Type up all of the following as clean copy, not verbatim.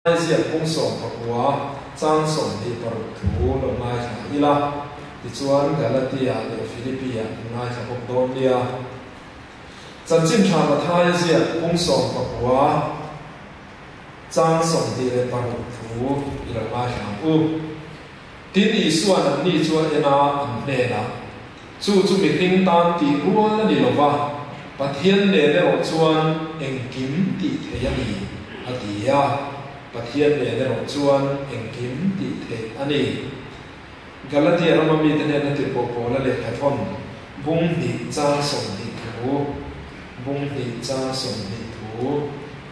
Ziak pung 19 chang 26 thu lo ngaithla ila, tichuan Galatia leh Philippi-ah in ngaithla bawk dawn nia. Chanchin tha Mathaia ziak pung 19 chang 26 thu i lo ngaithla ang u. Tin, Isua'n anni chu a en a, an hnenah, Chu chu mihring tan tih rual a ni lo va, Pathian nen erawh chuan engkim tih theih a ni, a ti a. Pathian nen erawh chuan engkim tih theih a ni. Galatia rama mite hnena tirhkoh Paula lehkhathawn bung hnih chang 20 thu, bung hnih chang 20 thu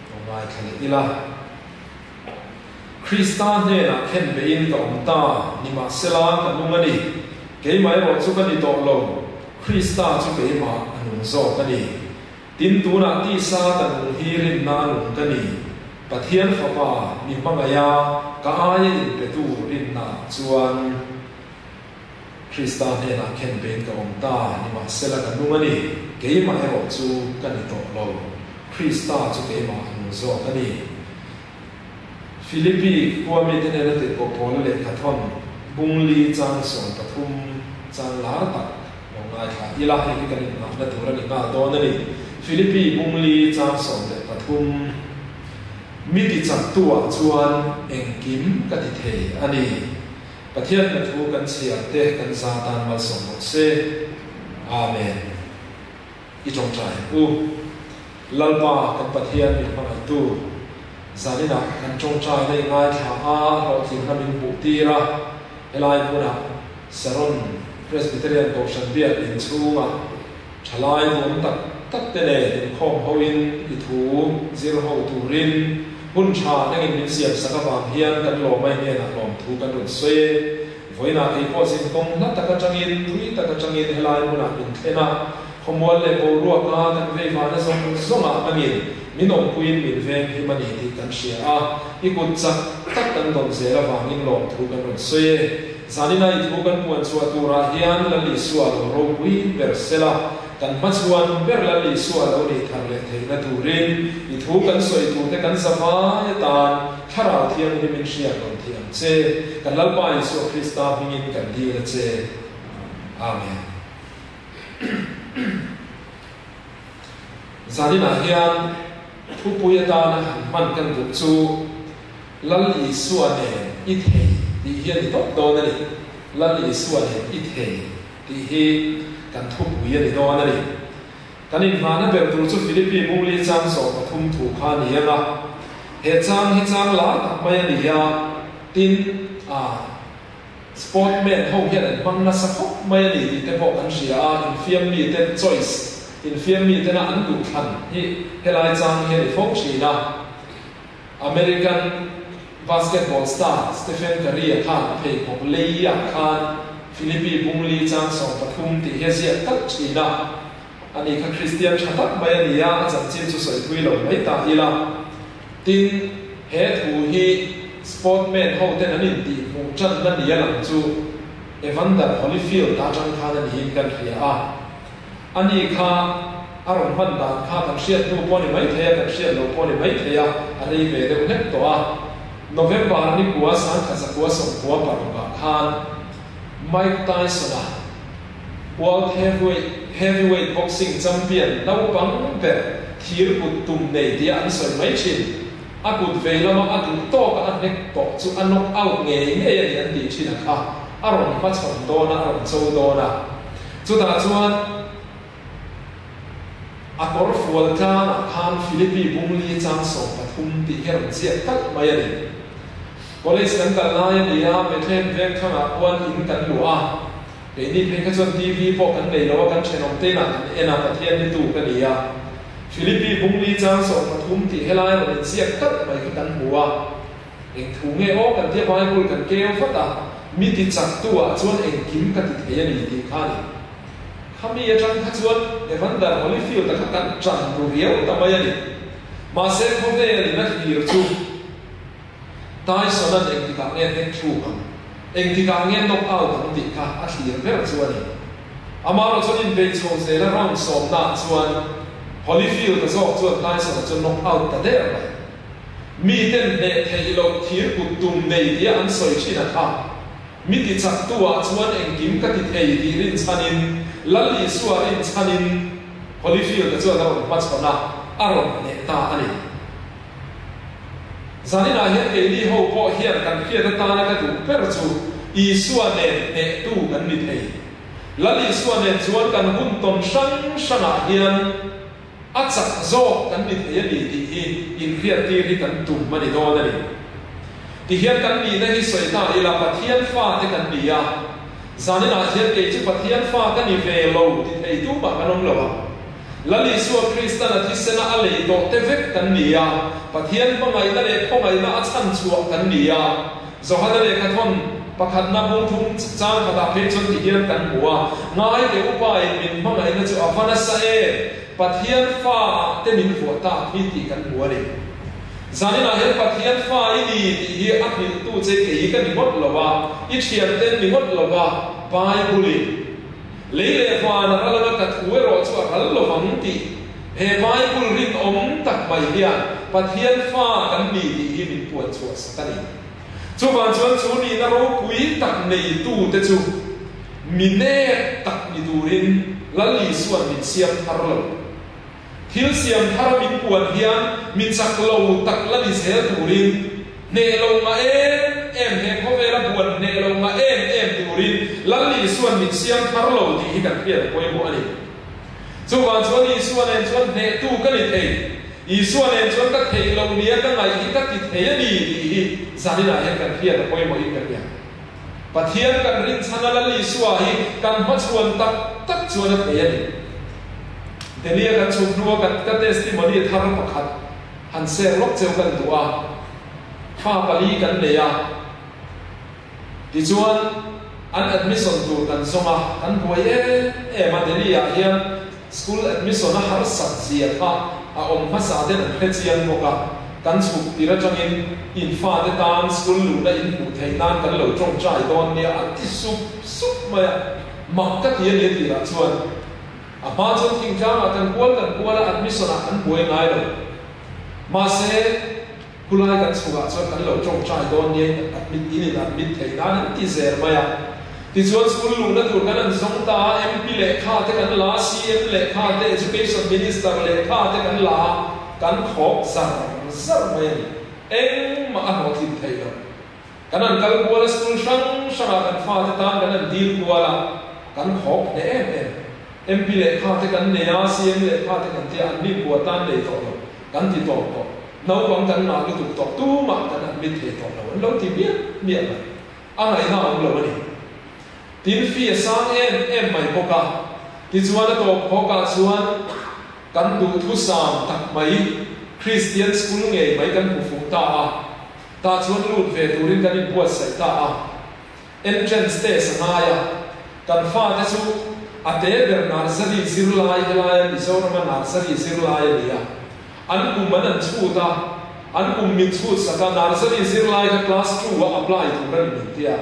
lo ngaithla leh ila. Krista hnenah khen beiin ka awm ta, nimahsela ka nung a ni. Keimah erawh chu ka ni tawh lo, Krista chu keimah a nung zawk a ni. Tin, tunah tisa ka nung hi rinna a nung ka ni. Pathian Fapa, mi hmangaiha ka aia inpetu rinnaah chuan Krista hnenah khen beiin ka awm ta, nimahsela ka nung a ni. Keimah erawh chu ka ni tawh lo, Krista chu keimah a nung zawk a ni. Philippi khua mite hnena tirhkoh Paula lehkhathawn bung li chang 13 chang lar tak lo ngaithla ila, hei hi kan inngahna tur a ni nghal dawn a ni. Philippi bung li chang 13 Mi tichaktuah chuan engkim ka ti thei a ni. Pathian hna thu kan chhiar te kan za tan malsawm rawh se. Amen. I tawngtai ang u. Lalpa kan Pathian min hmangaihtu, zaninah kan tawngtaina i ngaithla a, hlawhtlinna min hmuh tir a, helai hmunah Saron Presbyterian Kohhran Biak inchhungah thalai duam tak tak te nen inkhawm hoin i thu zir ho turin hun tha nangin min siam sak avang hian kan lawmai hnenah lawmthu kan rawn sawi e. Vawiinah kei pawh zin kawng hla tak atangin, tui tak atangin helai hmunah min thlen a, khawmual leh boruaka kan veivahna zawng zawngah nangin min awmpuiin min veng him a ni tih kan hria a, i kut chak tak kan dawn zel avangin lawmthu kan rawn sawi e. Zanina i thu kan puan chhuah turah hian Lal Isua lo ropui ber sela, kan hmachhuan ber Lal Isua lo nih thar leh theihna turin i thu kan sawi turte kan zavai atan Thlarau Thianghlim in hriat rawn thiam che, kan Lalpa Isua Krista hmingin kan dil a che. Amen. Zaninah hian thupui atana han hman kan duh chu Lal Isua nen i thei tih hi a ni tawp dawn a ni. Lal Isua nen i thei tih hi kan thupui a ni dawn a ni. Kan inhmahna ber tur chu Philippi Mungli chang 13 thu kha a ni ang a. He chang hi chang lar tak mai a ni a, tin, a sportman ho hian an hmang nasa khawp mai a ni tih te pawh kan hria a, infiam miten choice, infiam mitena an duh thlan hi helai chang hi a ni fo thin a. American basketball star Stephen Curry-a khan a pheikhawk leiah khan Philippi Bungli chang 13 tih hi a ziak tlat thin a. Ani kha Kristian tha tak mai a ni a, a chanchin chu sawi thui lo mai ta ila. Tin, he thu hi sportman ho ten an intih hmuh tanna ni a lang chu Evander Holyfield atang khan a niin kan hria a. Ani kha a rawn hman dan kha kan hriat hnu pawh a ni maithei a, kan hriat loh pawh a ni maithei a, a rei ve deuh hlek tawh a. November nikua 1996ah khan Mike Tyson-a World Heavyweight Heavyweight Boxing Champion naupang ber thir kut tum nei tia an sawi mai thin. A kut vei lama a duh tawka a hnek tawh chu a knock out ngei ngei a ni an tih thin a kha a rawn hmachhawn dawn a, a rawn cho dawn a. Chutah chuan a kawr fual tlangah khan Philippi Bungli chang 13 tih hi a rawn ziak talh mai a ni. College kan kal lai a ni a, Bethlehem vengthangah khuan in kan luah a. Keini phei kha chuan TV pawh kan nei lo a, kan thenawm te inah kan en a, Pathian ni tu ka ni a. Philippi Bungli chang 13 tih helai rawn inziak talh mai kha kan hmu a. Eng thu nge aw kan tia Bible kan keu vat a, mi ti chak tu ah chuan engkim ka ti thei a ni tih kha a ni. Khami atang kha chuan Evander Holyfield-a kha kan tan ru riau ta mai a ni. Mahse khawvel in a thlir chu Tyson-a'n engtikah nge hnek thluk ang, engtikah nge knock out ang tih kha a thlir ber chu a ni. Amaherawh chuan inbeih chho zela round sawmnaah chuan Holyfield-a zawk chuan Tyson-a chu knock out ta der mai. Miten hneh theih loh thir kut tum nei tia an sawi thin a kha. Mi ti chak tu ah chuan engkim ka ti thei tih rinchhanin, Lal Isua rinchhanin Holyfield-a chuan a rawn hmachhawn a, a rawn hneh ta a ni. Zaninah hian keini ho pawh hian kan hriat atana ka duh ber chu Isua nen hnehtu kan ni thei. Lal Isua nen chuan kan hun tawn hrang hrangah hian a chak zawk kan ni thei a ni tih hi inhriattir hi kan tum a ni dawn a ni. Tihian kan nihna hi sawi ta ila Pathian fate kan ni a, zaninah hian kei chu Pathian fa ka ni ve lo ti thei tumah kan awm lo a. Lal Isua Kristan a thisena a lei tawh te vek kan ni a, Pathian hmangaihna leh khawngaihna a chhan chhuah kan ni a. Johana lehkhathawn pakhatna bung thum chang khatah phei chuan ti hian kan hmu a, Ngai teh upain min hmangaihna chu a va nasa em, Pathian fa ah te min vuah tak hi tih kan hmu a ni. Zaninah hian Pathian fa i ni tih hi a hrilhtu che kei ka ni ngawt lo a, i thianten ni ngawt lo a, Bible-in. Lei leh van a ral anga ka thu erawh chu a ral lo vang tih he Bible rinawm tak mai hian Pathian fa kan ni tih hi min puan chhuah sak a ni. Chuvang chuan chu nihna ropui tak neitute chu mi nek tak ni turin Lal Isua'n min siam thar lo. Thil siam thara min puan hian mi chak lo tak la ni zel turin, hneh lo ngah em em he khawvela buan hneh lo ngah em em turin Lal Isua'n min siam thar lo tih hi kan hriat a pawimawh a ni. Chuvang chuan Isua nen chuan hnehtu ka ni thei, Isua nen chuan ka theih loh nia ka ngaih hi ka ti thei a ni tih hi zaninah hian kan hriat a pawimawhin ka hria. Pathian kan rinchhana Lal Isua hi kan hmachhuan tak tak chuan a thei a ni. Delhi-a kan chhuk hnua kan ka testimony thar pakhat han share lawk cheu kan duh a, fa pali kan nei a, tichuan an admission tur kan zawng a, kan buai em em a, Delhi-ah hian School admission a harsat zia kha a awm hmasa ten an hre chiang bawk a, kan chhuk tir atangin in fate tan school luhna in hmuh theih nan kan lo tawngtai dawn nia a ti sup sup mai a, mak ka ti a ni a tirah chuan a hma chuan thingtlangah kan kual kan kual a admission ah kan buai ngai lo. Mahse khulai kan chhukah chuan kan lo tawngtai dawn nia in admit in in admit theih nan an ti zel mai a. Tichuan school luhna tur kan an zawng ta a, MP lehkha te kan la a, CM lehkha te, Education Minister lehkha te kan la a, kan khawk zar zar mai a ni. Engmah a hlawhtlin theih lo. Kan an kal kual a, school hrang hrangah kan fate tan kan an dil kual a, kan khawk hneh em em. MP lehkha te kan nei a, CM lehkha te kan tia, an mi kua tan nei tawh lo. Kan ti tawp tawh. Naupang kan ngah lutuk tawh, tumah kan admit thei tawh lo. An lo ti miah miah mai. A ngaihna a awm lo a ni. Tin, fee a sang em em mai bawk a. Tichuan a tawp khawkah chuan kan duhthusam tak mai Kristian school ngei mai kan hmu fuh ta a. Tah chuan lut ve turin kan inbuatsaih ta a. Entrance test a ngai a. Kan fate chu a te ber nursery zirlai helaia Mizorama nursery zirlai a ni a. An kum an an chhut a, an kum min chhut sak a, nursery zirlai kha class two a apply tur a ni min ti a.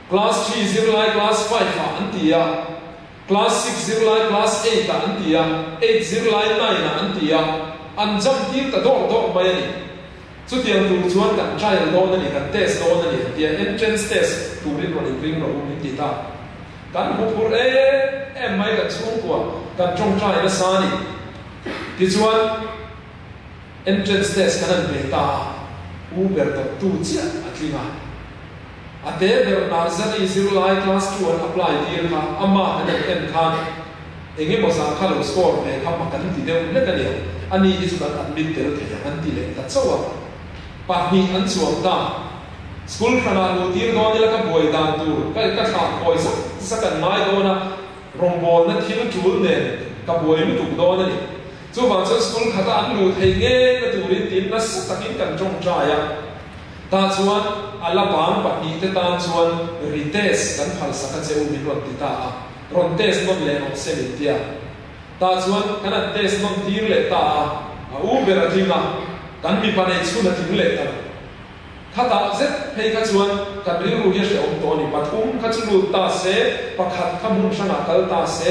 Class three zirlai class five ah an ti a, class six zirlai class eight ah an ti a, eight zirlai nine ah an ti a, an jump tir ta dawrh dawrh mai a ni. Chutiang tur chuan kan trial dawn a ni, kan test dawn a ni an ti a, entrance test turin rawn inring rawh u min ti ta. Kan hmu phur em em mai kan chhungkua, kan tawngtai nasa a ni. Tichuan, entrance test kan han ve ta a, u ber dawttu chiah a tling a. A te ber nursery zirlai class two an apply tir kha a mark an han en khan eng emaw zah kha lo score ve kha mak an ti deuh hlek a nia, ani hi chu kan admit tel thei ang an ti leh ta chauh a. Pahnih an chuang ta. School hranah luh tir dawn ila ka buai dan tur ka ka thlah khawi zak zak an ngai dawn a. Rawngbawlna thil tul nen ka buai lutuk dawn a ni. Chuvang chuan school khata an luh theih ngei na turin tiin nasa takin kan tawngtai a. Tah chuan a la bang pahnihte tan chuan retest kan phalsak a che u min rawn ti ta a. Rawn test nawn leh rawh se min ti a. Tah chuan kan han test nawn tir leh ta a. A u ber a tling a, kan mipa nei chhun a tling leh ta lo. Khatah zet phei kha chuan kan rilru hi a hrehawm tawh a ni. Pathum kha chu lut ta se, pakhat kha hmun hrangah kal ta se,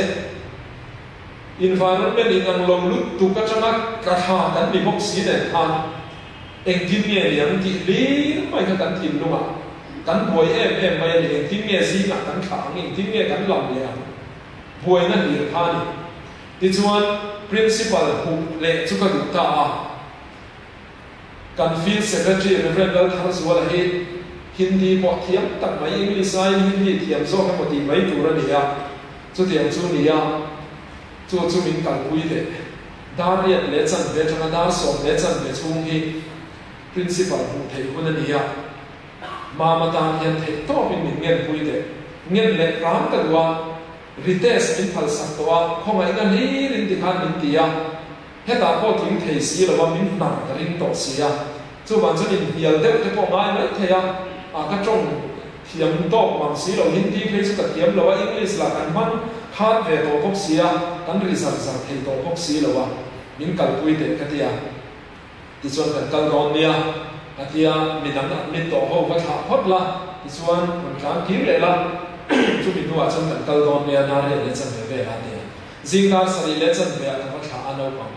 environment in ang lo lut tuk atanga tla thla kan ni bawk si nen khan. Engtin nge niang tih hlir mai kha kan thinlungah kan buai em em mai a ni. Engtin nge zingah kan thlah ang, engtin nge kan lam leh ang? Buaina hlir kha a ni. Tichuan, Principal hmuh leh chu ka duh ta a. Kan Field Secretary Rev. Laltharzuala hi Hindi pawh thiam tak mai, English aiin Hindi thiam zawk emaw tih mai tur a ni a. Chutiang chu ni a, chu chu min kalpui leh. Dar riat leh chanve atanga dar sawm leh chanve chhung hi Principal hmuh theih hun a ni a. Mama tan hian theih tawpin min ngenpui teh. Ngen leh hram ka duh a, retest min phalsak tawh a, khawngaihna hlir in ti khan min ti a. Hetah pawh tling thei si lo a, min hnar ka ring tawh si a. Chuvang chuan inhnial deuh te pawh ngai mai thei a, a ka tawng thiam tawk mang si lo, Hindi phei chu ka thiam lo a, English lah kan hman khat ve tawh bawk si a, kan ri zar zar thei tawh bawk si lo a, min kalpui teh ka ti a. Tichuan kan kal dawn nia a ti a, midang admit tawh ho va thlah phawt la, tichuan rawn tlan kir leh la, chumi hnuah chuan kan kal dawn nia Narian leh chanve vel a ti a. Zing dar sarih leh chanve ah ka va thlah a naupang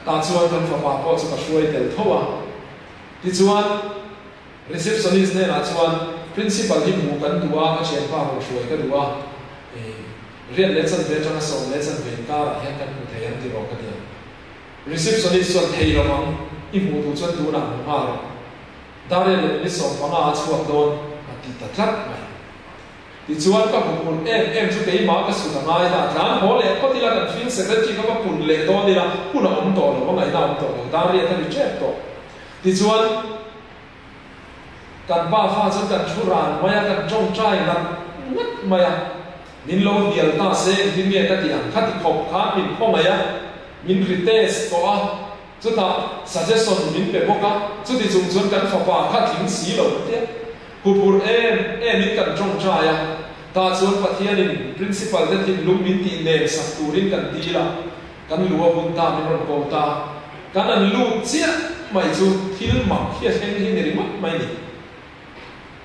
tah chuan kan fapa pawh chu ka hruai tel tho a. Tichuan receptionist hnenah chuan principal hi hmuh kan duh a, ka thianpa rawn hruai ka duh a, riat leh chanve atanga sawm leh chanve inkarah hian kan hmu thei ang tiraw ka ti a. Receptionist chuan thei lo ang, i hmuh duh chuan tunah hmu nghal rawh. Darian leh minute 15 a chhuak dawn a ti ta tlat mai. Tichuan ka hmu pun em em chu keimah ka sut a ngai ta, tlan haw leh phawt ila kan field secretary ka va pun leh dawn ila hun a awm tawh lo, a ngaihna a awm tawh lo, Darian a ri tep tawh. Tichuan kan pa fa chuan kan thu ran mai a, kan tawngtai ngat ngat mai a, min lo hnial ta se engtin nge ka tih ang, khati khawp khan min khawngaih a, min retest tawh a, chutah suggestion min pe bawk a, chuti chung chuan kan fapa kha tling si lo ka tia. Huphurh em em in kan tawngtai a, tah chuan Pathianin Principal te thinlung min tih nem sak turin kan dil a, kan lu a hun ta min rawn ko ta. Kan an lut chiah mai chu thil mak hi a thleng hi ni ringawt mai ni.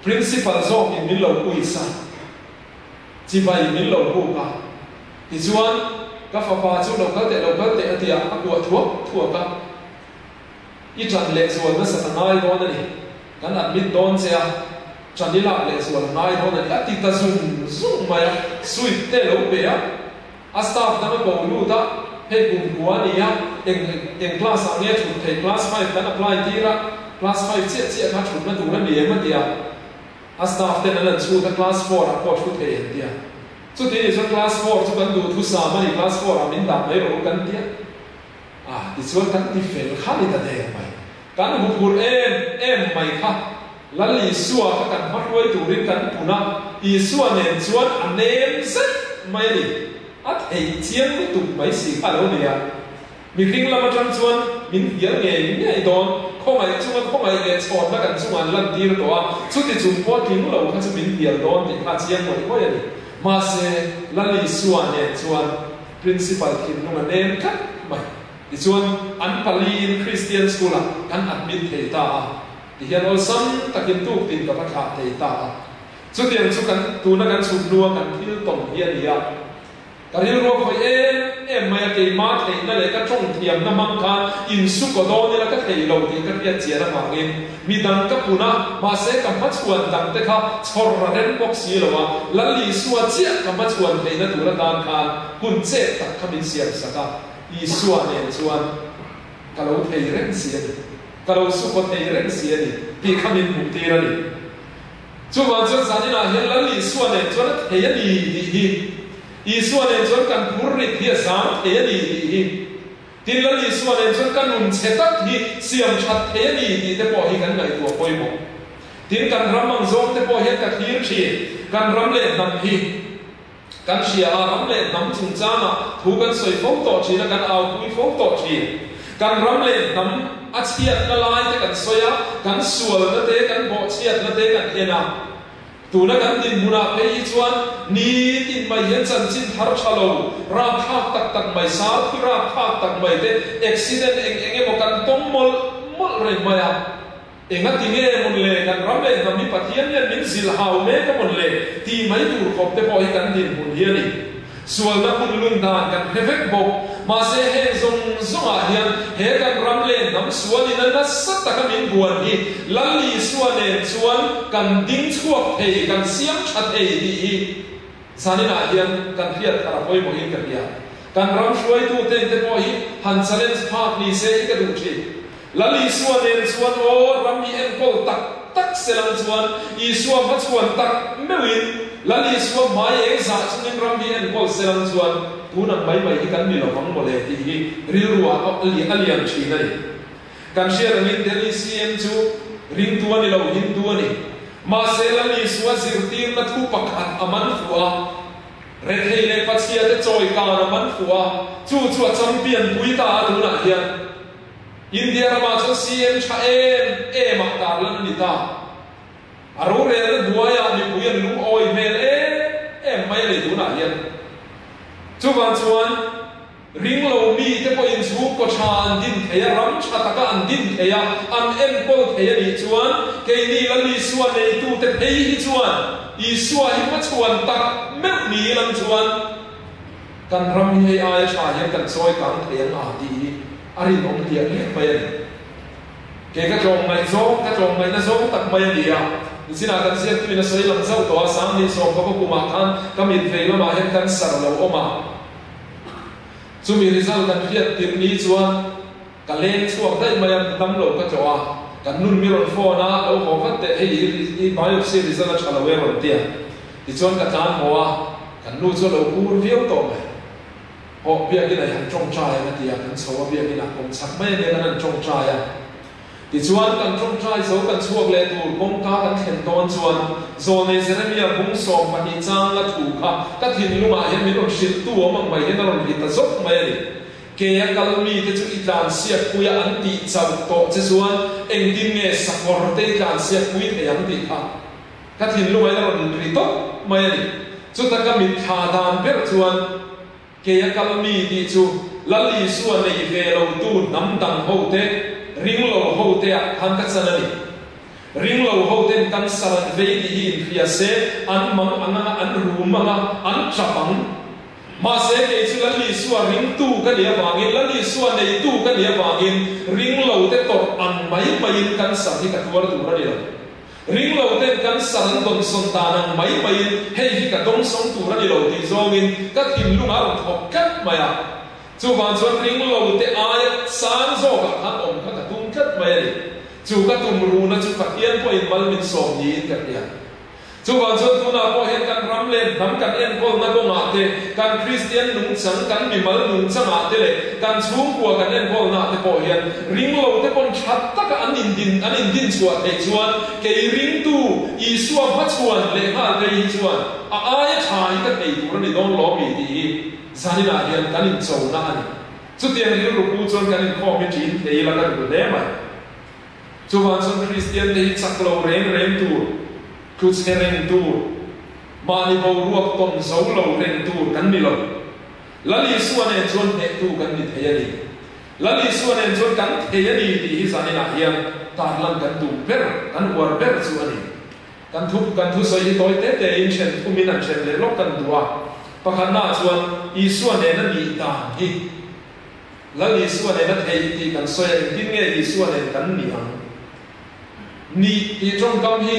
Principal zawkin min lo uisa, chibai min lo buk a, tichuan ka fapa chu lo kal teh lo kal teh a ti a, a kuah thuak thuak a. I ṭan lehzual nasa ta ngai dawn a ni. Kan admit dawn che a, ṭan i lak lehzual a ngai dawn a ni. A ti ta zung zung mai a, suite te lo pe a, a staff dang a ko lut a, hei kum kua a ni a, eng eng class ah nge ṭhut theih, class five kan apply tir a, class five chiah chiah kha ṭhutna tur a ni em a ti a, a staff ten an han chhut a, class four ah pawh ṭhu thei an ti a. Chuti ni chuan class four chu kan duhthusam a ni, class four ah min dah mai rawh u kan ti a. A, tichuan kan ti fel kha ni ta deng mai. Kan huphurh em em mai kha. Lal Isua kha kan hmahruai turin kan pun a, Isua nen chuan a nem zet mai a ni. A theih chiang lutuk mai si kha a lo ni a. Mihring lam atang chuan min hnial ngei ngei dawn, khawngaih chunga khawngaih leh chhawnna kan chungah an lantir tawh a, chuti chung pawh tling lo kha chu min hnial dawn tih kha a chiang ngawih ngawih a ni. Mahse, Lal Isua nen chuan Principal thinlung a nem tlat mai. Tichuan, an paliin Christian School-ah kan admit thei ta a, tihian awlsam takin tuktin ka va thlah thei ta a. Chutiang chu kan tuna kan chhuk hnua kan thil tawm hi a ni a. Ka rilru a khawih em em mai a, keimah theihna leh ka tawng thiamna hmang khan insu kaw dawn ila ka thei lo tih ka hriat chian avangin Midang ka pun a, mahse ka hmachhuan dang te kha chhawr a rem bawk si lo a, Lal Isua chiah ka hmachhuan theihna tur atan khan hun chet tak kha min siam sak a, Isua nen chuan ka lo thei reng si a ni, ka lo sukaw thei reng si a ni tih kha min hmuh tir a ni. Chuvang chuan zaninah hian Lal Isua nen chuan a thei a ni tih hi, Isua nen chuan kan phur rit hi a zang thei a ni tih hi, Tin, Lal Isua nen chuan ka nun chhe tak hi siam that thei a ni tih te pawh hi kan ngaihtuah pawimawh. Tin, kan ram ang zawng te pawh hian ka thlir thin. Kan ram leh hnam hi kan hria a, ram leh hnam chungchangah thu kan sawi fo tawh thin a, kan aupui fo tawh thin. Kan ram leh hnam a chhiatna lai te kan sawi a, kan sualna te, kan bawhchhiatna te kan en a. Tuna kan dinhmunah phei hi chuan nitin mai hian chanchin thar tha lo, rapthlak tak tak mai, sarthi rapthlak tak mai te, accident eng eng emaw kan tawng mawlh mawlh reng mai a. Engati nge mawn le, kan ram leh hnam hi Pathian hian min zilh hau mek a mawn le tih mai tur khawp te pawh hi kan dinhmun hi a ni. Sualna hun lun dan kan hre vek bawk. Mahse heng zawng zawngah hian he kan ram leh hnam sualin a nasa taka min buan hi Lal Isua nen chuan kan ding chhuak thei, kan siam tha thei tih hi zaninah hian kan hriat thar a pawimawhin ka hria. Kan ram hruaituten te pawh hi han challenge phak ni se hi ka duh thin. Lal Isua nen chuan aw ram hi enkawl tak tak se lang chuan Isua hmachhuan tak meuhin Lal Isua hmai eng zah chungin ram hi enkawl se lang chuan tun ang mai mai hi kan ni lovang mawle tih hi rilru ah a lian thin a ni. Kan hriat angin Delhi CM chu ringtu a ni lo, Hindu a ni. Mahse Lal Isua zirtirna thu pakhat a man fuh a, rethei leh pachhia te chawi kan a man fuh a, chu chu a champion pui ta a tunah hian. India ramah chuan CM tha em em ah tarlan a ni ta. A rorelna hnuaiah mipui an lungawi hmel em em mai a ni tunah hian. Chuvang chuan ringlo mite pawhin chhungkaw tha an din thei a, ram tha taka an din thei a, an enkawl thei a nih chuan keini Lal Isua neitute phei hi chuan Isua hi hmachhuan tak meuh ni ilang chuan Kan ram hi hei aia tha hian kan chawi kang thei ang a tih hi a rinawm hliah hliah mai a ni. Kei ka tlawmngaih zawng, ka tlawmngaihna zawng tak mai a ni a. Nichinah kan ziaktuin a sawi lang zauh tawh a, Sanghnih sawmkapa kumah khan ka mit vei lamah hian cancer a lo awm a. Chumi result kan hriat tirh ni chuan ka leng chhuak daih mai a, dam lo ka tlawh a. Kan nun mi rawn phone a, lo haw vat teh, hei i biopsy result a tha lo e rawn ti a. Tichuan ka tlan haw a, kan nu chu a lo kur viau tawh mai. Hawh, biakin ah i han tawngtai ang a ti a, kan chho a biakin ah kawm chak mai a nia kan han tawngtai a. Tichuan kan tawngtai zo kan chhuak leh tur kawngka kan thlen dawn chuan Zawlnei Jeremia bung 12 chang la thu kha ka thinlungah hian min rawn hrilh tu awm ang mai hian a rawn ri ta zawk mai a ni. Ke a kal mite chu i tlansiak pui a an tih chauh tawh che chuan engtin nge sakawr te i tlansiak pui thei ang tih kha Ka thinlung a rawn ri tawp mai a ni. Chuta ka mitthla dan ber chuan kei a kal mi tih chu Lal Isua nei ve lo tu hnam dang ho te, ring lo ho te ah khan ka chan a ni. Ring lo ho ten cancer an vei tih hi inhria se an mang ang anga an rum anga an tap ang. Mahse kei chu Lal Isua ringtu ka nih avangin, Lal Isua neitu ka nih avangin ring lo te tawrh ang mai maiin cancer hi ka tuar tur a ni lo. Ring lo ten kan sal an dawnsawn dan ang mai maiin hei hi ka dawngsawng tur a ni lo tih zawngin ka thinlung a rawn thawk tlat mai a. Chuvang chuan ring lo te aia sang zawkah khan awm kha ka tum tlat mai a ni. Chu ka tum runa chu Pathian pawhin mal min sawm niin ka hria. Chuvang chuan tunah pawh hian kan ram leh hnam kan enkawlna kawngah te, kan Kristian nungchang, kan mimal nungchangah te leh kan chhungkua kan enkawlnaah te pawh hian ringlo te pawn tha taka an indin an indin chhuah theih chuan kei ringtu Isua hmachhuan leh nghal phei hi chuan a aia tha hi ka thei tur a ni dawn lawm mi tih hi zaninah hian kan inchona a ni. Chutiang rilru pu chuan kan inkhawm hi ṭin thei ila ka duh hle mai. Chuvang chuan Kristiante hi chak lo reng reng tur, tlu chhe reng tur, mahni boruak tawn zo lo reng tur kan ni lo. Lal Isua nen chuan hnehtu kan ni thei a ni. Lal Isua nen chuan kan thei a ni tih hi zaninah hian tarlan kan tum ber, kan uar ber chu a ni. Kan thu kan thusawi hi tawi te tein then thumin an then leh lawk kan duh a. Pakhatnaah chuan Isua nena nih dan hi. Lal Isua nen a theih tih kan sawi a, engtin nge Isua nen kan nih ang? Nih tih tawngkam hi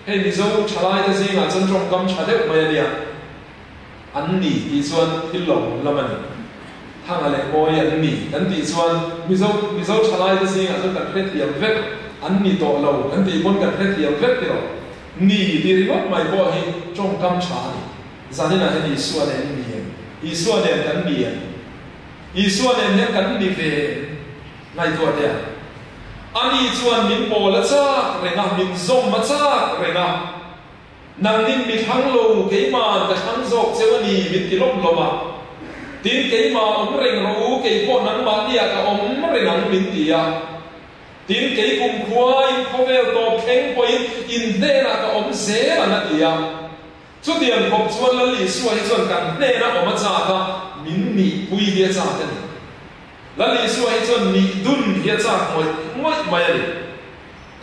hei Mizo thalaite zingah chuan tawngkam tha deuh mai a nia. An ni tih chuan thil lawmawm lam a ni. Thanga leh Mawi an ni kan tih chuan Mizo Mizo thalaite zingah chuan kan hrethiam vek, an ni tawh lo kan tih pawn kan hrethiam vek tiraw. Ni tih ringawt mai pawh hi tawngkam tha a ni. Zaninah hian Isua nen i ni em? Isua nen kan ni em? Isua nen hian kan ni ve ngaihtuah teh a. Ani chuan min pawl a chak reng a, min zawm a chak reng a. Nangnin mi thlang lo, keima'n ka thlang zawk cheu a ni, min ti lawm lawm a. Tin, keimah awm reng rawh u, kei pawh nangmahniah ka awm reng ang, min ti a. Tin, kei kumkhuain khawvel tawp thleng pawhin in hnenah ka awm zel ang, a ti a. Chutiang khawp chuan Lal Isua hi chuan kan hnena awm a chak a, min nihpui hi a chak a ni. Lal Isua hi chuan nih dun hi a chak ngawih ngawih mai a ni.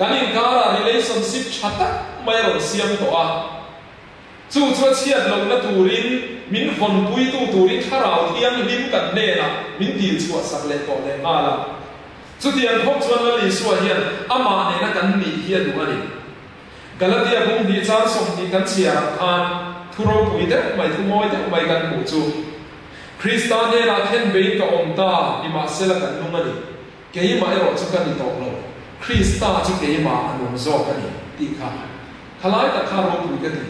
Kan inkarah relationship tha tak mai a rawn siam tawh a. Chu chu a chhiat lohna turin min vawnpuitu turin Thlarau Thianghlim kan hnenah min dil chhuah sak leh tawh leh nghal a. Chutiang khawp chuan Lal Isua hian amah nena kan nih hi a duh a ni. Galatia bung hnih chang 20 kan chhiar ang khan thu ropui deuh mai, thu mawi deuh mai kan hmuh chu, Krista hnenah khen beiin ka awm ta, nimahsela kan nung a ni. Keimah erawh chu ka ni tawh lo, Krista chu keimah a nung zawk a ni, tih kha khalai tak kha ropui ka ti.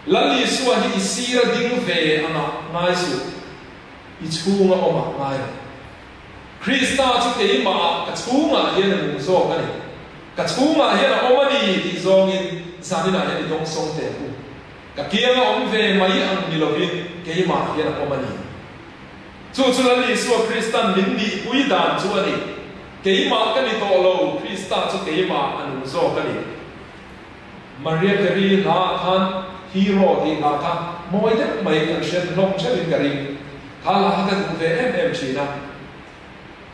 Lal Isua hi i sir a ding ve angah ngai suh, i chhunga awmah ngai rawh. Krista chu keimahah ka chhungah hian a nung zawk a ni, ka chhungah hian a awm a ni tih zawngin zaninah hian i dawngsawng teh ang u. Ka kianga awm ve mai ang ni lovin keimah hian a awm a ni. Chu chu Lal Isua Kristan min nihpui dan chu a ni. Keimah ka ni tawh lo, Krista chu keimah a nung zawk a ni. Maria Carey hla ah khan Hero tih hla kha mawi deuh mai kan hriat hlawm theuhin ka ring. Kha hla kha ka duh ve em em thin a.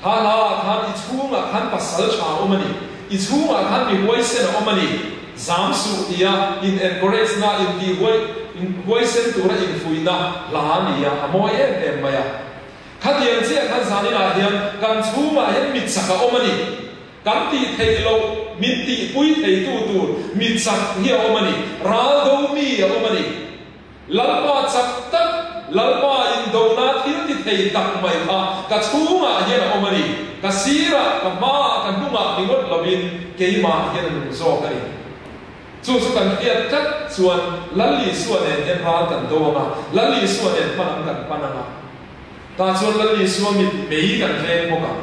Kha hla ah khan i chhungah khan pasal tha a awm a ni, i chhungah khan mi huaisen a awm a ni, zam suh tia in encourage na, in tih huai, in huaisen tura infuihna hla a ni a, a mawi em em mai a. Khatiang chiah khan zaninah hian kan chhungah hian mi chak a awm a ni. Kan tih theih loh min tihpui theitu tur mi chak hi a awm a ni, ral do mi a awm a ni. Lalpa chak tak, Lalpa indona thil ti thei tak mai kha ka chhungah hian a awm a ni. Ka sirah, ka hmaah, ka hnungah ni ngawt lovin keimah hian a nung zawk a ni. Chu chu kan hriat tlat chuan Lal Isua nen hian ral kan do ang a, Lal Isua nen hmalam kan pan ang a. Tah chuan Lal Isua mit mei kan veng bawk ang.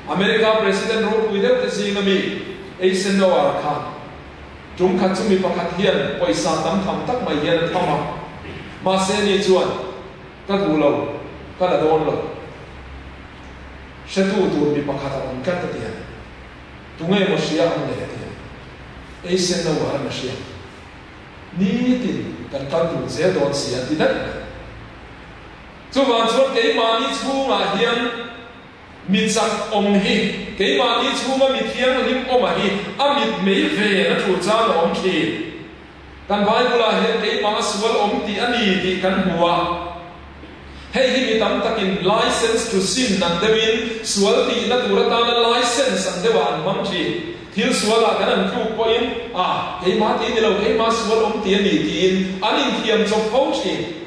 America President ropui deuh te zinga mi Eisenhower kha Tum khat chu mi pakhat hian pawisa tam tham tak mai hian a tham a, mahse ni chuan ka duh lo, ka la dawn lo. Hretu tur mi pakhat a awm tlat a ti a, tunge maw hria ang le a ti a, ei sen lo a rem a hria. Nitin kan kal dun zel dawn si a ti daih mai. Chuvang chuan keimahni chhungah hian Mi chak awm hi, keimahni chhunga mi thianghlim awma hi a mit mei ve na thu chang a awm thin. Kan Bible-ah hian keimah a sual awm tih a ni tih kan hmu a. Hei hi mi tam takin license to sin an deuhin sual tihna tur atana license an deuhah an hmang thin. Thil sualah kan an tluk pawhin, Ah, keimah tih ni lo, keimah sual awm tih a ni tiin an inthiam chawp fo thin.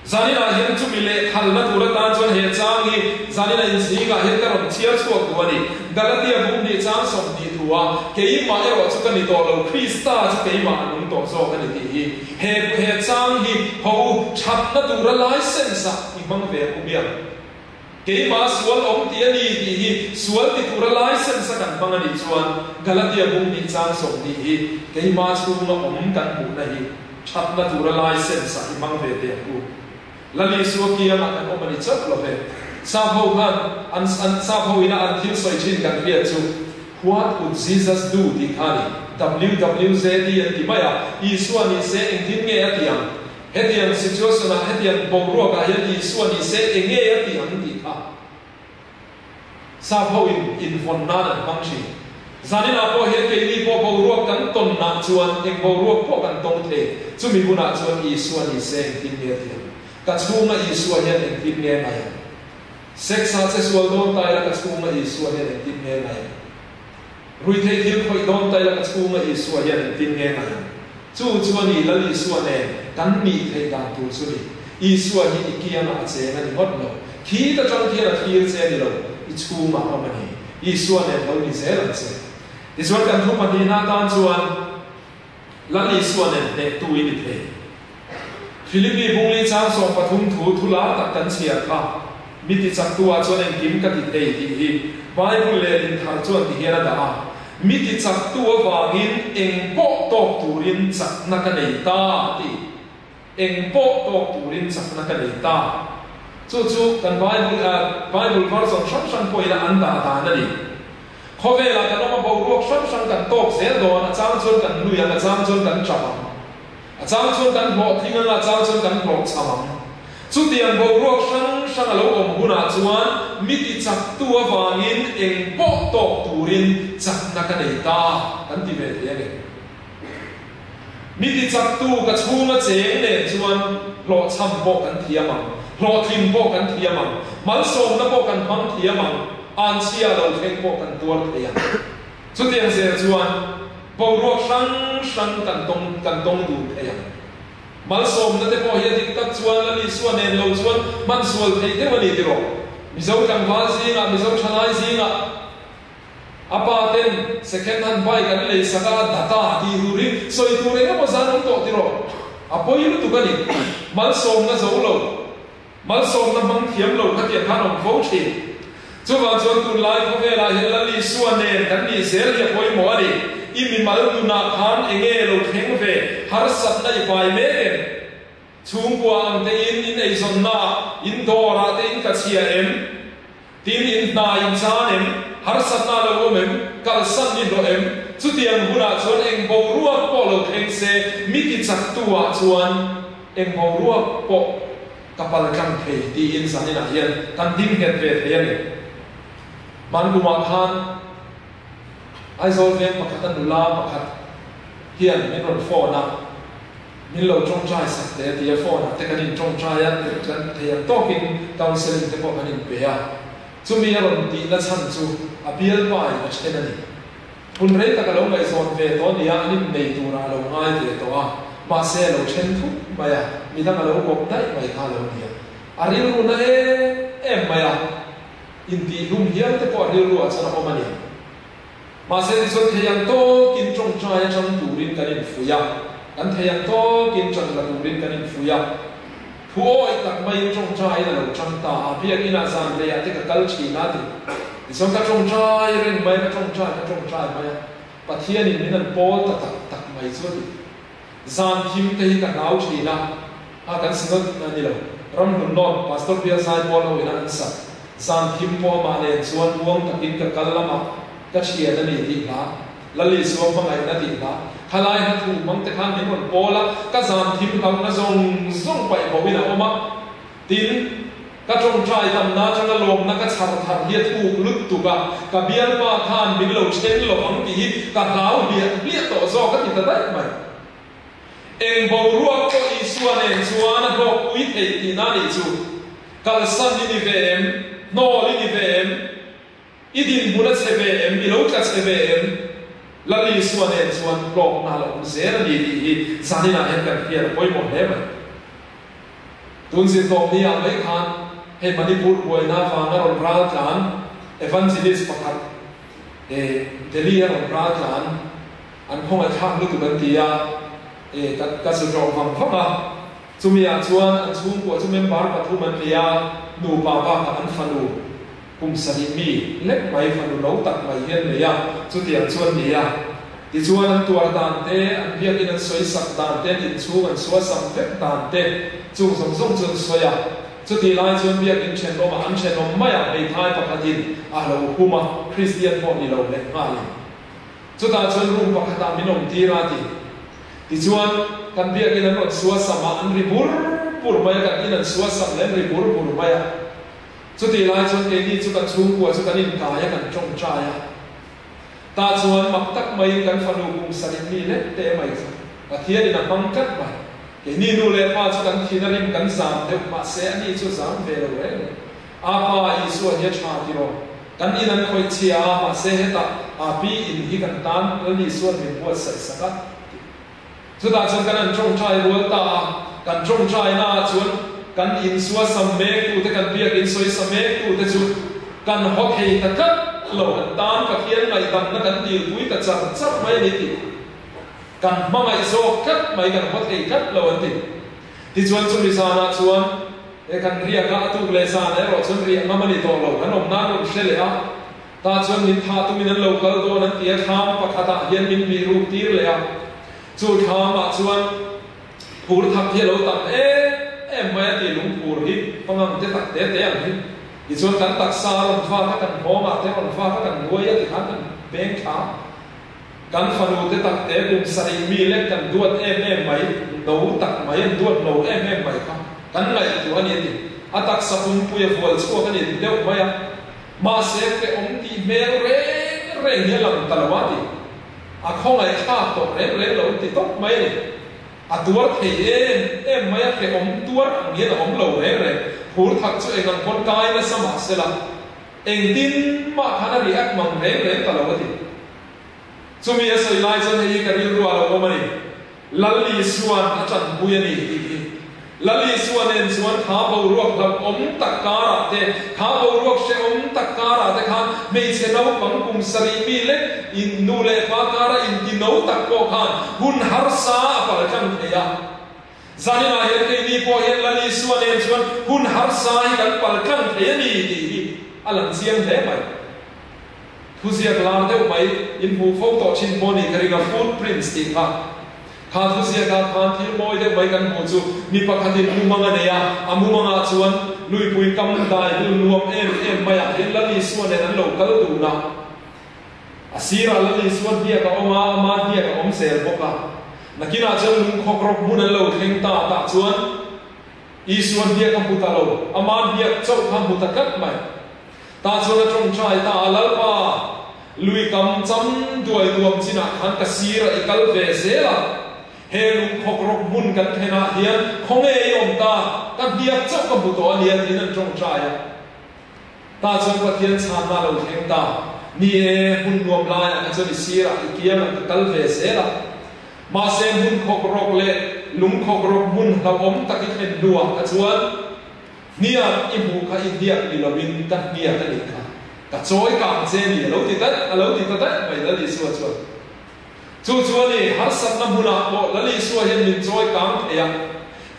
Zaninah hian chumi lehkhalna tur atan chuan he chang hi zanina inzingah hian ka rawn chhiar chhuak duh a ni. Galatia bum hnih chang 20 thu a, Keimah erawh chu ka ni tawh lo, Krista chu keimah a nung tawh zawk a ni tih hi. He he chang hi ho u thatna tura license ah i hmang ve ang u biang. Keimah sual awm tih a ni tih hi sual ti tura license a kan hmang a nih chuan Galatia bum hnih chang 20 hi keimah chhunga awm kan hmuhna hi thatna tura license ah i hmang ve teh ang u. Lal Isua kiangah kan awm a ni chauh lo ve. Sap ho khan an an sap ho ina an thil sawi thin kan hriat chu What would Jesus do tih kha a ni. WWJD an ti mai a, Isua ni se engtin nge a ti ang? Hetiang situation ah, hetiang boruak ah hian Isua ni se enge a tih ang tih kha sap ho in invawn nan an hmang thin. Zanin ah pawh hian keini pawh boruak kan tawn nah chuan eng boruak pawh kan tawng thei. Chumi hunah chuan Isua ni se engtin nge a tih ang? Ka chhunga Isua hian engtin nge ngai ang? Sex ah che sual dawn ta ila ka chhunga Isua hian engtin nge ngai ang? Ruithei thil khawih dawn ta ila ka chhunga Isua hian engtin nge ngai ang? Chu chu a ni, Lal Isua nen kan nih theih dan tur chu ni. Isua hi i kiangah a cheng a ni ngawt lo. Khi ta tang khian a thlir che a ni lo, i chhungah awm a ni. Isua nen lo ni zel ang che. Tichuan kan thu pahnihna atan chuan Lal Isua nen hnehtu i ni thei. Philippi bungli chang 13 thu thu lar tak kan chhiar kha, Mi ti chaktu ah chuan engkim ka ti thei tih hi Bible lehlin thar chuan ti hian a dah a, Mi ti chaktu avangin eng pawh tawk turin chakna ka nei ta a ti. Eng pawh tawk turin chakna ka nei ta. Chu chu kan Bible Bible version hrang hrang pawhin a an dah dan a ni. Khawvelah kan awm a, boruak hrang hrang kan tawk zel dawn, a chang chuan kan nui ang, a chang chuan kan tap ang. A chang chuan kan hlawhtling ang a, a chang chuan kan hlawhchham ang. Chutiang boruak hrang hrang a lo awm hunah chuan mi ti chaktu avangin eng pawh tawk turin chakna ka nei ta kan ti ve thei a ni. Mi ti chaktu ka chhunga cheng nen chuan. hlawhchham pawh kan thiam ang, hlawhtlin pawh kan thiam ang, malsawmna pawh kan hmang thiam ang, anchhia lo thleng pawh kan tuar thei ang. Chutiang zel chuan boruak hrang hrang kan tawng kan tawng dun thei ang. Malsawmna te pawh hi a dik tak chuan Lal Isua nen lo chuan hman sual theih deuh a ni tiraw? Mizo tlangval zingah, Mizo thalai zingah a pa ten second hand bike an lei sak a, data tih tur hi sawi tur eng emaw zan awm tawh tiraw? A pawi lutuk a ni. Malsawmna zo lo, malsawmna hmang thiam lo kha tiang khan awm fo thin. Chuvang chuan tunlai khawvelah hian Lal Isua nen kan nih zel hi a pawimawh a ni. I mimal nunah khan enge lo thleng ve, harsatna i pai mek em? Chhungkua ang tein in eizawnnaah, in dawrah te in tla chhia em? Tin, in hna in chan em? Harsatna a lo awm em? Kalsan ni hlawh em? Chutiang hunah chuan eng boruak pawh lo thleng se, mi ti chaktu-ah chuan eng boruak pawh ka pal tlang thei tiin zaninah hian kan ding nghet ve thei a ni. Hmankumah khan Aizawl veng pakhata nula pakhat hian min rawn phone a. Min lo tawngtai sak teh a ti a, phone ah te kan in tawngtai a, kan thei ang tawkin counselling te pawh kan in pe a. Chumi a rawn tihna chhan chu a bialpa in a then a ni. Hun rei tak a lo ngaihzawn ve tawh a nia, an in nei turah a lo ngai ve tawh a, mahse a lo then thup mai a, midang a lo kawp daih mai kha a lo ni a. A rilru na em em mai a, intihlum hial te pawh a rilru ah chuan a awm a ni. Mahse tichuan thei ang tawkin tawngtai atang turin kan infuih a, kan thei ang tawkin tan la turin kan infuih a. Thu awih tak maiin tawngtaiin a lo tang ta a, biakinah zan leiah te ka kal thin a ti. Tichuan ka tawngtai reng mai a, ka tawngtai ka tawngtai mai a, Pathianin min an pawl ta tak tak mai chu a ti. Zan thim te hi ka hlau thin a, a kan synod a ni lo, Ramhlun North Pastor Bial Zaipawl ho ina an sak zan thim pawh amah nen chuan muang takin ka kal lamah ka thian a ni tih hla, Lal Isua hmangaihna tih hla, khalai hla thu hmang te khan min rawn pawl a, ka zan thim hlauhna zawng zawng paih bo in a awm a, Tin, ka tawngtai tamna atanga lawmna ka chhar thar hi a thuk lut tuk a, ka bialpa khan min lo then lo ang tih hi ka hlau hliah hliah tawh zawk a ti ta daih mai. Eng boruak pawh Isua nen chuan a hlawkpui theih tihna a nih chu. Kalsan i ni ve em? Hnawl i ni ve em? I dinhmun a chhe ve em? I lo tla chhe ve em? Lal Isua nen chuan hlawkna a la awm zel a ni tih hi zaninah hian kan hriat a pawimawh hle mai. Tun zirtawp ni ah mai khan hei Manipur buaina vanga rawn ral tlan Evangelist pakhat eh Delhi a rawn ral tlan an khawngaihthlak lutuk an ti a, eh ka ka zu tlawh vang vang a, chumi ah chuan an chhungkua chu member pathum an ni a, nupa bakah an fanu kum sarih mi lek mai fanu lo tak mai hi an nei a, chutiang chu an ni a. Tichuan an tuar dan te, an biakin an sawi sak dan te, an inchhung an suasam vek dan te, chung zawng zawng chu an sawi a. Chutih lai chuan biakin thenawmah an thenawm mai a, hmeithai pakhatin a lo hum a, Kristian pawh ni lo leh nghalin. Chutah chuan room pakhatah min awm tir a ti. Tichuan kan biakin an rawn suasam a, an ri bur bur mai a, kan in an suasam leh an ri bur bur mai a. Chutih lai chuan keini chu kan chhungkua chu kan inkai a, kan tawngtai a. Tah chuan mak tak maiin kan fanu kum sarih mi lek te mai chu Pathianin a hmang tlat mai. Keini nu leh pa chu kan thin a rim kan zam deuh, mahse ani chu zam ve lo reng reng. A pa Isua hi a tha tiraw? Kan in an khawih chhia a, mahse hetah a pi in hi kan tan Lal Isua'n min buatsaih sak a ti. Chutah chuan kan an tawngtai rual ta a, kan tawngtaina ah chuan kan insua sam mek tute, kan biak insawisa mek tute chu kan haw thei ta tlat lo, an tan Pathian ngaihdamna kan dilpui ta char char mai a ni tih kan hmangaih zawk tlat mai, kan haw thei tlat lo an ti. Tichuan chumi zanah chuan he kan riak a, a tuk leh zan erawh chuan riah ngam a ni tawh lo, kan awmna an rawn hre leh a, Tah chuan min thah tumin an lo kal dawn an ti a, thlam pakhatah hian min bih ruk tir leh a. Chu thlamah chuan phur thak hi a lo tam em em mai a ti, lungphur hi pangang te tak te te ang hi. Tichuan kan taksa a rawn vak a, kan nghawngah te a rawn vak a, kan nuai a tikhan kan peng thla. Kan fanu te tak te kum sarih mi lek kan duat em em mai, no tak mai an duat lo em em mai kha kan ngaihtuah a ni a ti. A taksa pumpui a vual chhuak a ni ti deuh mai a. Mahse hrehawm tih hmel reng reng hi a lang ta lo a ti. A khawngaihthlak tawh reng reng lo ti tawp mai a ni. A tuar thei em em mai a, hrehawm tuar ang hian a awm lo reng reng. Phur thak chu eng ang pawn kai nasa mah sela, engtin mah khan a react mang reng reng ta lo a ti. Chumi a sawi lai chuan hei hi ka rilru a lo awm a ni. Lal Isua'n a tanpui a ni tih hi. Lal Isua nen chuan kha boruak hlauhawm tak karah te, kha boruak hrehawm tak karah te khan hmeichhe naupang kum sarih mi lek in nu leh pa kara inti no tak pawh khan hun harsa a pal tlang thei a. Zaninah hian keini pawh hian Lal Isua nen chuan hun harsa hi kan pal tlang thei a ni tih hi a lang chiang hle mai. Thuziak lar deuh mai in hmuh fo tawh thin pawh ni ka ring a, footprints tih kha. Kha thuziakah khan thil mawi deuh mai kan hmuh chu mi pakhatin mumang a nei a, a mumangah chuan luipui kam dai bul nuam em em maiah hian Lal Isua nen an lo kal dun a. A sirah Lal Isua hniak a awm a, ama hniak a awm zel bawk a. Nakinah chuan lungkhawk rawk hmun an lo thleng ta tah chuan Isua hniak a hmu ta lo, ama hniak chauh kha a hmu ta tlat mai. Tah chuan a tawngtai ta a, Lalpa, lui kam cham duai nuam chinah khan ka sirah i kal ve zel a, he lungkhawk rawk hmun kan thenah hian khawnge i awm ta, ka hniak chauh ka hmu tawh a nia tiin an tawngtai a. Tah chuan Pathian chhanna a lo thleng ta, Ni e, hmun nuam laiah kha chuan i sirah i kiangah ka kal ve zel a, mahse hmun khawk rawk leh lungkhawk rawk hmun hlauhawm tak i thlen hnuah kha chuan, Hniak i hmuh kha i hniak ni lovin ka hniak a nih kha. Ka chawi kang che ni a lo ti daih, a lo ti ta daih mai Lal Isua chuan. Chu chu a ni, harsatna hmunah pawh Lal Isua hian min chawi kang thei a.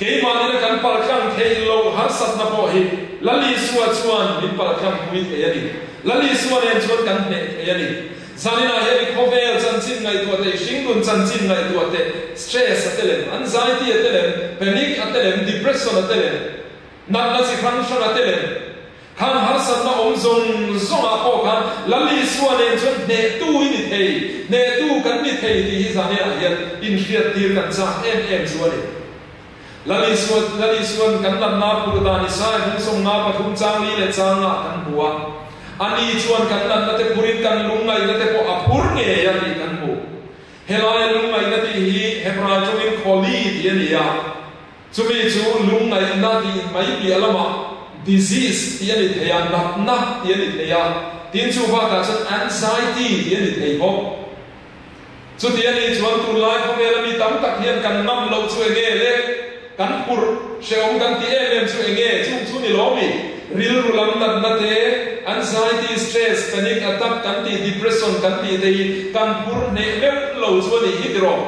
Keimahnin a kan paltlang theih loh harsatna pawh hi Lal Isua chuan min paltlang pui thei a ni. Lal Isua nen chuan kan hneh thei a ni. Zaninah hian i khawvel chanchin ngaihtuah te, i hringnun chanchin ngaihtuah te, stress a telem, anxiety a telem, panic a telem, depression a telem, natna chi hrang hrang a telem, khang harsatna awm zawng zawngah pawh khan Lal Isua nen chuan hnehtu i ni thei, hnehtu kan ni thei tih hi zaninah hian inhriattir kan chak em em chu a ni. Lal Isua, Lal Isua'n kan natna phur dan Isaiah bung sawmnga pathum chang li leh chang ah kan hmu a. Ani chuan kan natna te phurin kan lungngaihna te pawh a phur ngei a tih kan hmu. Helaia lungngaihna tih hi Hebrai tawngin khawli tih a ni a. Chumi chu lungngaihna tih mai piah lamah disease tih a ni thei a, natna tih a ni thei a, tin chu bakah chuan anxiety tih a ni thei bawk. Chuti a nih chuan tunlai khawvela mi tam tak hian kan ngam loh chu enge le? Kan phurh hrehawm kan tih em em chu enge? Chung chu ni lawm i rilru lam natna te, anxiety, stress, panic attack kan tih, depression kan tih te hi kan phur hneh meuh lo chu a nih hi tiraw?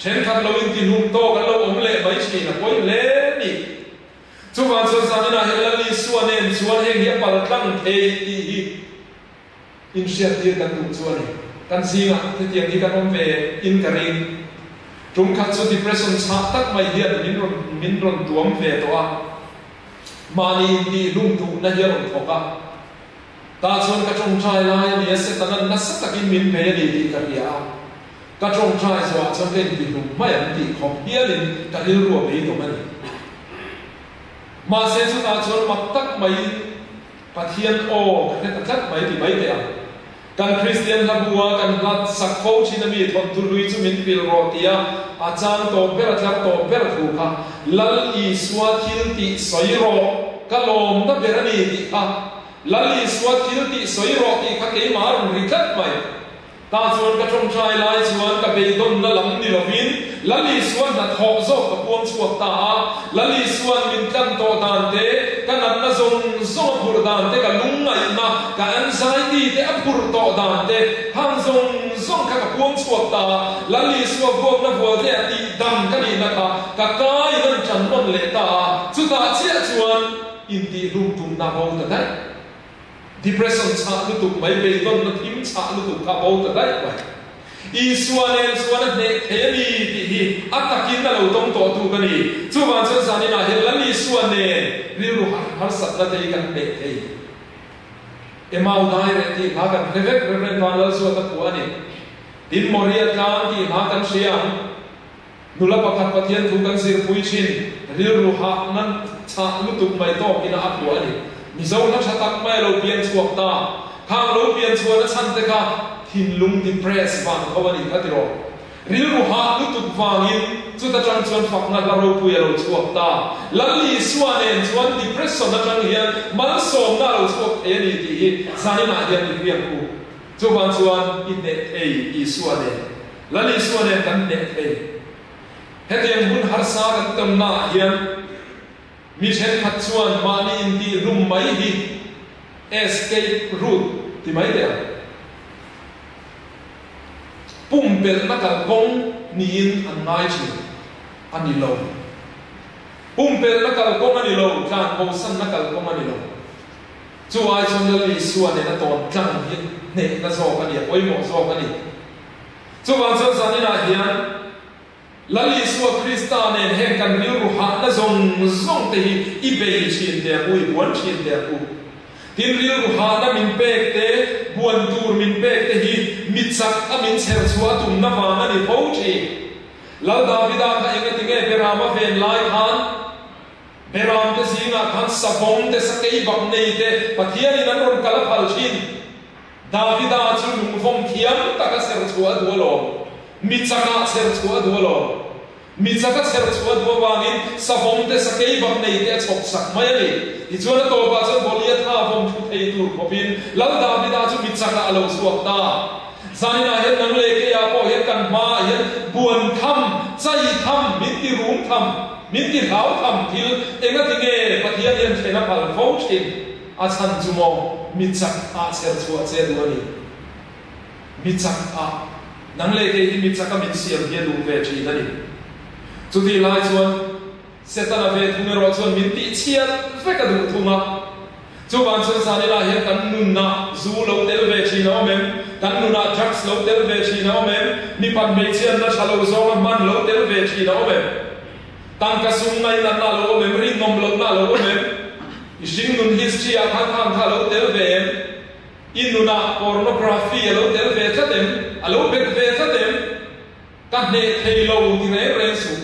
Thenkhat lo intihlum tawk an lo awm leh mai thin a pawi hle ni. Chuvang chuan zaninah hian Lal Isua nen chuan heng hi a paltlang thei tih hi Inhriattir kan duh chu a ni. Kan zingah hetiang hi kan awm ve in ka ring. Tum khat chu depression chhah tak mai hian min rawn min rawn tuam ve tawh a. Mahni intihlum duhna hi a rawn thawk a. Tah chuan ka tawngtai lai a ni a, Setanan nasa takin min bei a ni tih ka hria a. Ka tawngtai zawhah chuan ka intihlum mai ang tih khawp hialin ka rilru a beidawng a ni. Mahse chutah chuan mak tak maiin Pathian aw ka hre ta tlat mai ti mai teh ang. Kan Kristian hla bu a kan hla sak fo thin a mi thawnthu hlui chu min pil rawh tia a chang tawp ber a tlar tawp ber thu kha Lal Isua thil tih sawi rawh ka lawmna ber a ni tih kha Lal Isua thil tih sawi rawh tih kha keimah a rawn ri tlat mai. Tah chuan ka tawngtai lai chuan ka beidawnna lam ni lovin Lal Isuan hnathawh zawk ka puang chhuak ta a. Lal Isuan min tlan tawh dan te, ka natna zawng zawng a phurh dan te, ka lungngaihna, ka anxiety te a phurh tawh dan te, hang zawng zawng kha ka puang chhuak ta a. Lal Isua vuakna vual te a tih dam ka nihna kha ka kai rawn tan rawn leh ta a. Chutah chiah chuan intihhlum tumna bo ta daih. Depression chhah lutuk mai, beidawnna thim chhah lutuk kha bo ta daih mai. Isua nen chuan a hneh thei a ni tih hi a takin a lo tawng tawh tu ka ni. Chuvang chuan zaninah hian Lal Isua nen rilru harsatna te hi kan hneh thei. Emau dai reh tih hla kan hre vek, Rev. Vanlalzuata phuah a ni. Tin, Moria tlang tih hla kan hria ang. Nula pakhat Pathian thu kan zirpui thin, rilru hah nan chhah lutuk mai tawkin a a phuah a ni. Mizo hla tha tak mai a lo pian chhuak ta. Khang lo pian chhuahna chhan te kha thinlung depress vang tho a nih kha tiraw. Rilru hah lutuk vangin chuta tang chuan fakna hla ropui a lo chhuak ta. Lal Isua nen chuan depression atang hian malsawmna a lo chhuak thei a ni tih hi zaninah hian i hriat u. Chuvang chuan i hneh thei Isua nen. Lal Isua nen kan hneh thei. Hetiang hun harsa kan tamnaah hian mi thenkhat chuan mahni intihhlum mai hi escape route ti mai teh ang. Pumpelhna kalkawng niin an ngai thin a ni lo. Pumpelhna kalkawng a ni lo, tlanbosanna kalkawng a ni lo. Chu ai chuan Lal Isua nena tawn tlang hi hnehna zawk a ni, a pawimawh zawk a ni. Chuvang chuan zaninah hian Lal Isua Krista nen heng kan rilru hahna zawng zawng te hi i bei thin teh ang u, i buan thin teh ang u. Tin, rilru hahna min pek te, buan tur min pek te hi mi chak a min chher chhuah a tumna vang a ni fo thin. Lal Davida kha engati nge Berama ven lai khan Beram te zingah khan savawng te, sakei bak nei te Pathianin an rawn kal a phal thin. Davida chu lungvawm thiam taka chher chhuah a duh alawm. Mi chakah chher chhuah a duh alawm. Mi chaka chher chhuah a duh avangin savawm te, sakei bak nei te a chhawp sak mai a ni. Tichuan a tawpah chuan Goliatha vawm thu thei tur khawpin Lal Davida chu mi chakah a lo chhuak ta. Zaninah hian nang leh keiah pawh hian kan hmaah hian buan tham, chai tham, min ti rum tham, min ti hlau tham thil engati nge Pathian hian thlen a phal fo thin? A chhan chu maw mi chak ah chher chhuah che duh a ni. Mi chak ah. Nang leh kei hi mi chak a min siam hi a duh ve thin a ni. Chutih lai chuan Setana ve thung erawh chuan min tih chhiat vek a duh thung a. Chuvang chuan zanila hian kan nunah zu lo tel ve thin a awm em? Kan nunah drugs lo tel ve thin a awm em? Mipat hmeichhiatna tha lo zawnga hman lo tel ve thin a awm em? Tangka sum ngainatna a lo awm em? Rinawm lohna a lo awm em? I hringnun history ah khan khang kha a lo tel ve em? I nunah pornography a lo tel ve tlat em? A lo bet ve tlat em? Ka hneh thei lo ti reng reng suh.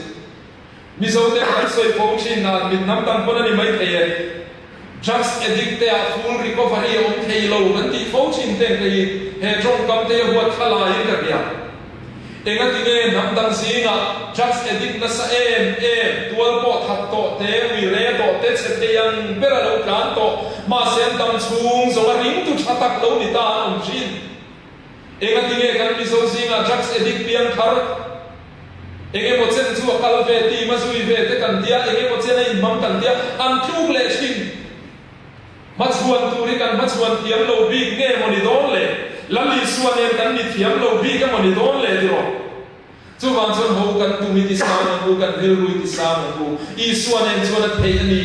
Mizo te kan sawi fo thin dan mit hnam dang pawn a ni mai thei e. Drugs addict te ah full recovery a awm thei lo kan tih fo thin teng te hi he tawngkam te hi a huat thla laiin ka hria. Engati nge hnam dang zingah drugs addict nasa em em, tual pawh that tawh te, ui re tawh te, chhe thei ang ber a lo tlan tawh, mahse an dam chhung zawng a ringtu tha tak lo ni ta an awm thin. Engati nge kan Mizo zingah drugs addict piang thar eng emaw chen chu a kal ve tim a zui ve te kan tia, eng emaw chen a inhmang kan tia, an tluk leh thin. Hmachhuan tur hi kan hmachhuan thiam lo bik nge maw ni dawn le? Lal Isua nen kan ni thiam lo bik emaw ni dawn le tiraw? Chuvang chuan ho kan tum i ti sang ang u, kan rilru i ti sang ang u. Isua nen chuan a theih a ni.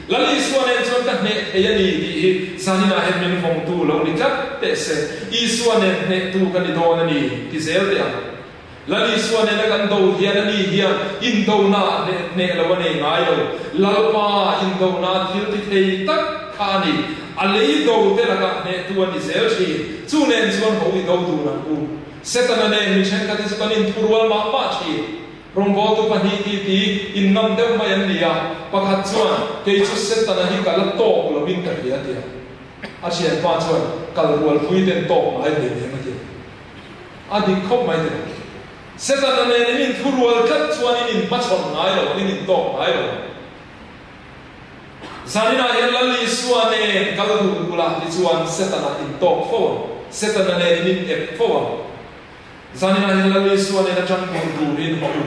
Lal Isua nen chuan ka hneh thei a ni tih hi zaninah hian min vawngtu lo ni tlat teh se. Isua nen hnehtu ka ni dawn a ni ti zel teh ang. Lal Isua nena kan do hian a ni hian indona a hneh hneh lo a nei ngai lo. Lalpa indona thil ti thei tak kha a ni. A lei do te lakah hnehtu a ni zel thin. Chu nen chuan ho i do dun ang u. Setana nen mi thenkhat hi chu kan inthurual mah mah thin. Rawngbawltu pahnih ti ti inngam deuh mai an ni a, pakhat chuan kei chu Setana hi ka la tawk lovin ka hria a ti a. A thianpa chuan kal rualpui ten tawk ngai hle em a ti a. A dik khawp mai teh. Setana nen in inthurual tlat chuan in inhmachhawn ngai lo ang, in intawk ngai lo ang. Zaninah hian Lal Isua nen kal duh duh lah tichuan Setana intawk fo ang, Setana nen in inep fo ang. Zaninah hian Lal Isua nen atang duh turin haw u,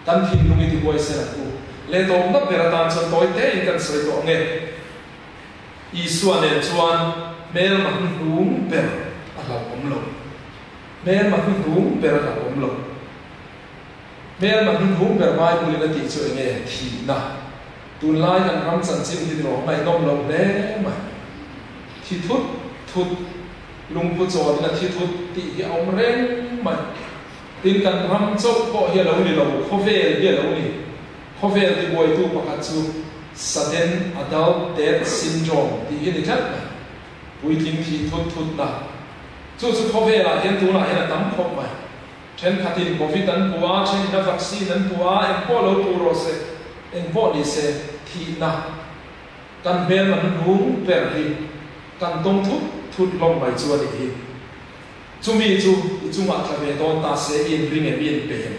kan thinlung i tihuaisen ang u. Leh tawpna ber atan chuan tawi tein kan sawi tawh ang e. Isua nen chuan hmelma hnuhnung ber a hlauhawm lo. Hmelma hnuhnung ber a hlauhawm lo. Hmelma hnuhnung ber Bible-in a tih chu eng nge? Thihna. Tunlai kan ram chanchin hi rawh ngaihnawm lo hle mai. Thi thut thut, lungphu chawlin a thi thut tih hi a awm reng mai. Tin, kan ram chauh pawh hi a lo ni lo, khawvel hi a lo ni. Khawvel tibuaitu pakhat chu Sudden Adult Death Syndrome tih hi ni tlat mai. Puitling thih thut thutna. Chu chu khawvelah hian tunah hian a tam khawp mai. Thenkhatin Covid an puh a, thenin a vaccine an puh a, engpawh lo puh rawh se, engpawh ni se, thihna kan hmelma hnuhnung ber hi kan tawng thut thut hlawm mai chu a nih hi. Chumi chu i chungah tla ve dawn ta se i inring em i inpe em?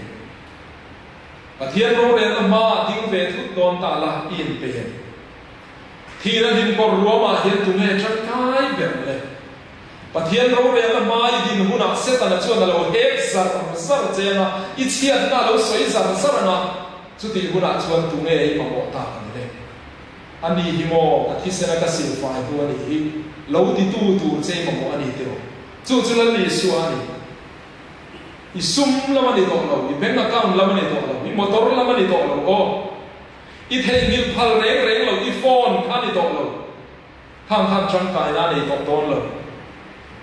Pathian rorelna hmaah ding ve thut dawn ta la i inpe em? Thihna hlimkawr ruamah hian tunge tangkai ber le? Pathian rorelna hma i din hunah Setana chuan a lo hek zar zar che anga, i chhiatna a lo sawi zar zar anga, chutih hunah chuan tunge i mamawh tak ang le? A ni hi maw ka thisena ka silfai hnu a nih hi, lo titu tur che i mamawh a ni tiraw? Chu chu Lal Isua a ni. I sum lam a ni tawh lo, i bank account lam a ni tawh lo, i motor lam a ni tawh lo aw. I theihnghilh phal reng reng lo, i phone kha a ni tawh lo. Khang khan tangkaina a nei tawh dawn lo.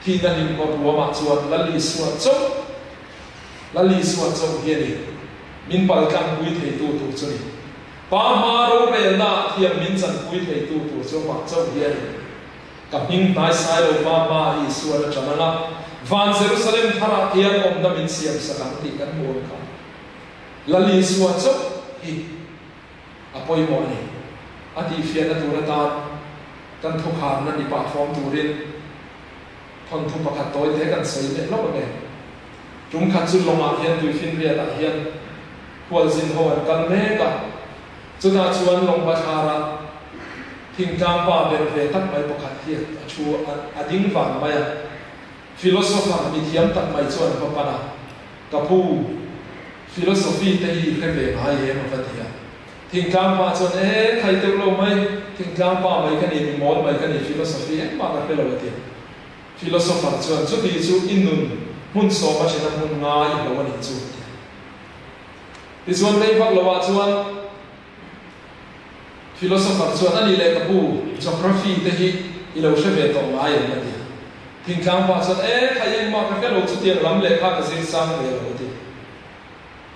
Thihna hlimkawr ruamah chuan Lal Isua chauh, Lal Isua chauh hi a ni min paltlangpui theitu tur chu ni. Pa hma rorelnaah thiam min chanpui theitu tur chu amah chauh hi a ni. Ka hming hnaisai lo pa hma Isuan a ṭan anga, van Jerusalem tharah hian awmna min siam sak ang tih kan hmu ang kha. Lal Isua chauh hi a pawimawh a ni. A tihfiahna tur atan kan thukharna ni pah fawm turin thawnthu pakhat tawi te kan sawi leh hlauh ang e. Tum khat chu lawngah hian tuifinriatah hian khualzin ho an kal mek a, chutah chuan lawng bathlarah thingtlang pa ber ve tak mai pakhat hi a thu a ding vang mai a. Philosopher mithiam tak mai chuan va pan a, Ka pu, philosophy te hi hre ve ngai em? a va ti a. Thingtlang pa chuan, E, khai deuh lo mai, thingtlang pa mai ka ni, mi mawl mai ka ni, philosophy engmah ka hre lo a ti a. Philosopher chuan, Chuti chu i nun hmun sawma ṭhena hmun ngai i hlo a nih chu, a ti a. Tichuan rei vak lovah chuan Philosopher chuan, A nih leh ka pu, geography te hi i lo hre ve tawh ngai em? a ti a. Thingtlang pa chuan, E, khai engmah ka hre lo, chutiang lam lehkha ka zir sang ve lo, a ti a.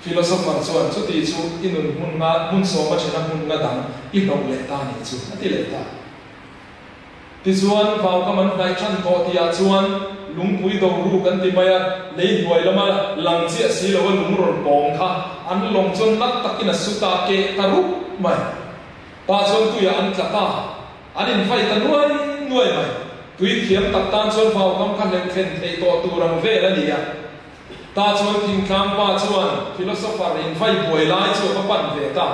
Philosopher chuan, Chuti chu i nun hmun nga, hmun sawma ṭhena hmun nga dang i hloh leh ta a nih chu, a ti leh ta. Tichuan, vau ka man hnaih ṭhan tawh tihah chuan lungpui do ru kan ti mai a, lei hnuai lama lang chiah si lo a lung rawn pawng kha an lawng chuan nat takin a su ta keh ta rup mai. Tah chuan tuiah an tla ta, an invai ta nuai nuai mai. Tui thiam tak tan chuan vau kam kha hleuh thlen theih tawh tur ang vel a ni a. Tah chuan thingtlang pa chuan philosopher invai buai lai chu a va pan ve ta.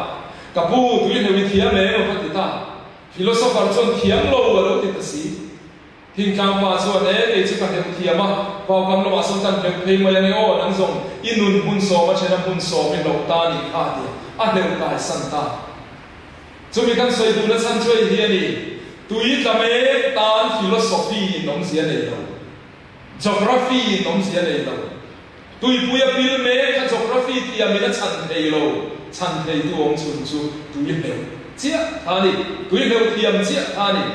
Ka pu, tui hleuh i thiam em? a va ti ta. Philosopher chuan thiam lo a lo ti ta si. Thingtlang pa chuan, E, kei chu ka hleuh thiam a, vaukam lamah sawn kan hleuh phei mai ange aw, nang zawng i nun hmun sawm a then a hmun sawm i hlauh ta nih kha a ti a, a hleuh kai san ta. Chumi kan sawi duhna chhan chu hei hi a ni, tui tla mek tan philosophy in awmzia nei lo, geography in awmzia nei lo, tuipui a pil mek kha geography thiamin a chhan thei lo, chhan theitu awm chhun chu tui hleuh chiah kha a ni, tui hleuh thiam chiah kha a ni.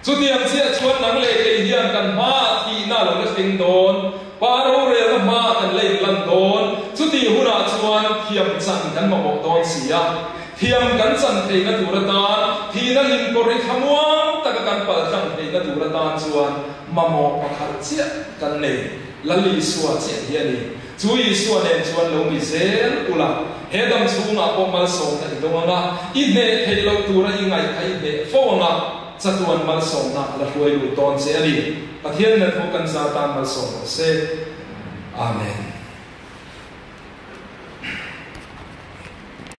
Chutiang chiah chuan nang leh kei hian kan hmaah thihna a lo la thleng dawn, Pa rorelna hmaah kan la inlan dawn, chutih hunah chuan thiam chan kan mamawh dawn si a. Thiam kan chan theihna tur atan, thihna hlimkawr hi thlamuang taka kan paltlang theihna tur atan chuan mamawh pakhat chiah kan nei. Lal Isua chiah hi a ni. Chu Isua nen chuan lo ni zel ula, he dam chhungah pawh malsawmna i dawng ang a, i hneh theih loh tura i ngaih kha i hneh fo ang a, chatuan malsawmna la hruai lut dawn che a ni. Pathian na thu kan zar tan malsawm rawh se. Amen.